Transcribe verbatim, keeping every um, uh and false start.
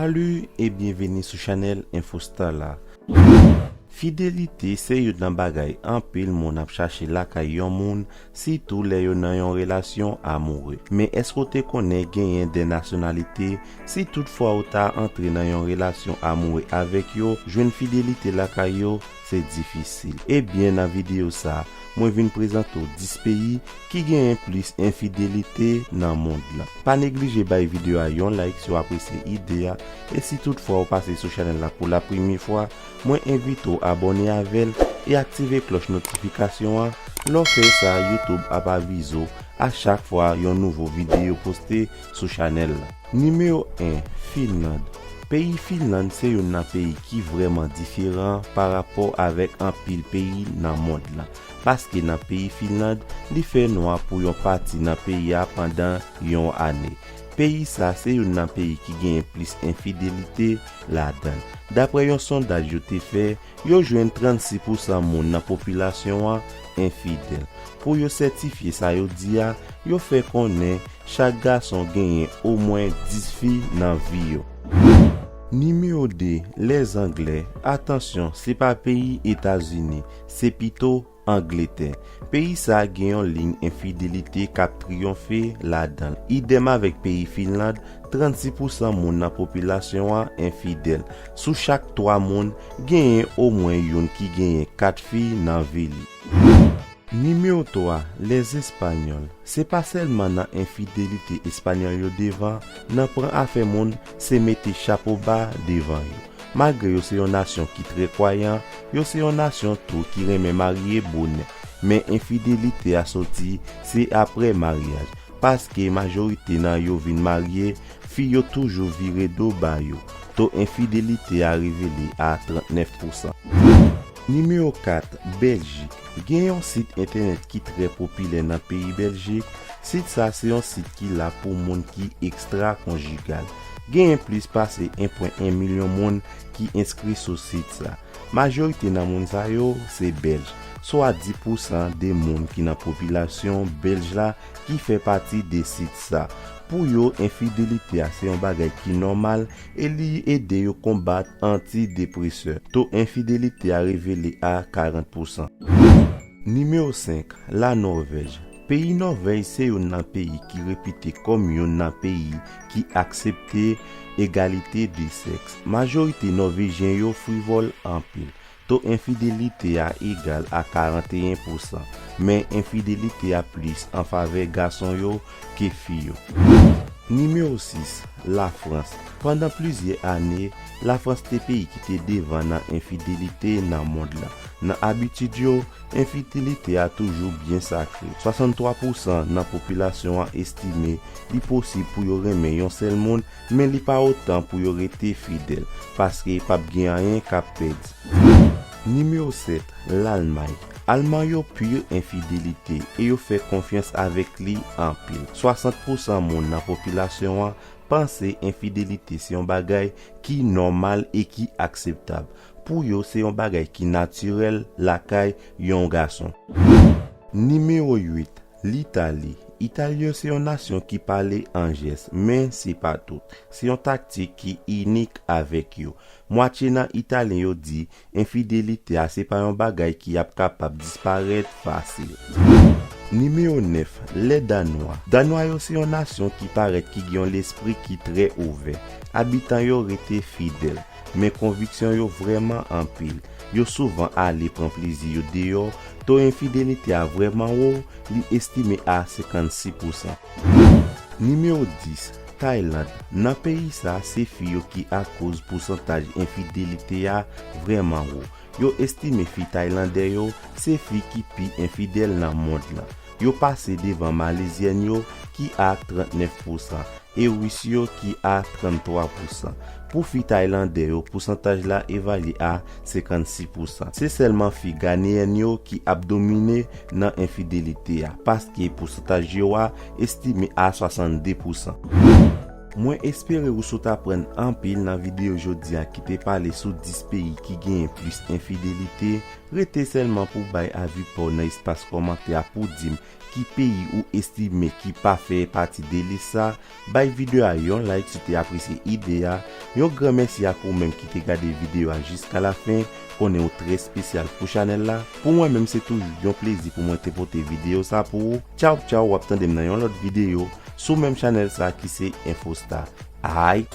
Salut et bienvenue sou chanèl Infostar la. Fidelite se youn nan bagay anpil moun ap chache lakay yon moun, sitou lè yo nan yon relasyon amoure. Men èske w te konnen genyen de nasyonalite, si toutfwa w ta antre nan yon relasyon amoure avèk yo, jwenn fidelite lakay yo, se difisil. Ebyen, nan videyo sa, mwen vin prezante w dis peyi ki genyen plis enfidelite nan mond lan. Pa neglije bay videyo a yon like si w apresye ide a, e si toutfwa w pase sou chanèl la pou la premye fwa, mwen envite w abòne avè l e aktive klòch notifikasyon an. Lè w fè sa, YouTube ap avize w a chak fwa yon nouvo videyo poste sou chanèl la. Nimewo en, Finland. Peyi Finland se youn nan peyi ki vrèman diferan pa rapò avèk anpil peyi nan mond lan. Paske nan peyi Finland, li fè nwa pou yon pati nan peyi a pandan yon ane. Peyi sa se youn nan peyi ki genyen plis enfidelite ladan l. Daprè yon sondaj yo te fè, yo jwenn trannsis pousan moun nan popilasyon an enfidèl. Pou yo sètifye sa yo di a, yo fè konnen chak gason genyen omwen dis fi nan vi yo. Nimewo de, Lèzanglè. Atansyon, se pa peyi Etazini, se pito Angletè. Peyi sa gen yon liy enfidelite k ap triyonfe ladan l. Idèm avèk peyi Finland, trannsis pousan moun nan popilasyon an enfidèl. Sou chak twa moun, genyen omwen youn ki genyen kat fi nan vi li. Nimewo twa, Lèzespanyòl. Se pa sèlman nan enfidelite Espanyòl yo devan, nan pran afè moun, se mete chapo ba devan yo. Malgre yo se yon nasyon ki trè kwayan, yo se yon nasyon tou ki renmen marye bonè. Men enfidelite a soti se apre maryaj, paske majorite nan yo vin marye, fi yo toujou vire do ba yo. To enfidelite a revele a trannèf pousan. Nimewo kat, Bèljik. Gen yon sit entènèt ki trè popilè nan peyi Bèljik. Sit sa se yon sit ki la pou moun ki ekstra konjigal. Genyen plis pase en pwen en milyon moun ki enskri sou sit sa. Majorite nan moun sa yo se Bèlj, swa dis pousan de moun ki nan popilasyon Bèlj la ki fè pati de sit sa. Pou yo, enfidelite a se yon bagay ki nòmal e li ede yo konbat antidepresè. To enfidelite a revele a karant pousan. Nimewo senk, La Nòvèj. Peyi Nòvèj se youn nan peyi ki repite kòm youn nan peyi ki aksepte egalite de sèks. Majorite Nòvejyen yo frivòl anpil. To enfidelite a egal a karant e en pousan, men enfidelite a plis an favè gason yo ke fi yo. Nimewo sis, Lafrans. Pandan plizyè ane, Lafrans te peyi ki te devan nan enfidelite nan mond lan. Nan abitid yo, enfidelite a toujou byen sakre. Swasanntwa pousan nan popilasyon an estime li posib pou yo renmen yon sèl moun, men li pa otan pou yo rete fidèl, paske p ap gen anyen k ap pèdi. Nimewo sèt, Lalmay. Alman yo pire enfidelite e yo fè konfyans avèk li anpil. Swasant pousan moun nan popilasyon an panse enfidelite se yon bagay ki nòmal e ki akseptab. Pou yo, se yon bagay ki natirèl lakay yon gason. Nimewo uit, Litali. Italyen yo se yon nasyon ki pale an jès, men se pa tout. Se yon taktik ki inik avèk yo. Mwatye nan Italyen yo di enfidelite a se pa yon bagay ki ap kapab disparèt fasil. Nimewo nèf, Lè Danwa. Danwa yo se yon nasyon ki parèt ki gen yon lespri ki trè ouvè. Abitan yo rete fidèl, men konviksyon yo vrèman anpil. Yo souvan ale pran plezi yo deyò. To enfidelite a vrèman wo, li estime a senkannsis pousan. Nimewo dis, Tayland. Nan peyi sa, se fi yo ki akoz pousantaj enfidelite a vrèman wo. Yo estime fi taylandè yo se fi ki pi enfidèl nan mond lan. Yo pase devan malezyèn yo ki a trannèf pousan e ris yo ki a tranntwa pousan. Pou fi taylandè yo, pousantaj la evalye a senkannsis pousan. Se sèlman fi ganeyèn yo ki ap domine nan enfidelite a, paske pousantaj yo a estime a swasanndez pousan. Mwen espere ou sot aprann anpil nan videyo jodi a ki te pale sou dis peyi ki genyen plis enfidelite. Rete sèlman pou w bay avi pa w nan espas kòmantè a pou w di m ki peyi ou estime ki pa fè pati de lis sa. Bay videyo a yon like si w te apresye ide a. Yon gran mèsi ak ou menm ki te gade videyo a jiska lafen. Konnen w trè espesyal pou chanèl la. Pou mwen menm, se toujou yon plezi pou mwen te pote videyo sa pou ou. Tchaw tchaw, w ap tande m nan yon lòt videyo sou menm chanèl sa ki se Infostar. Ay!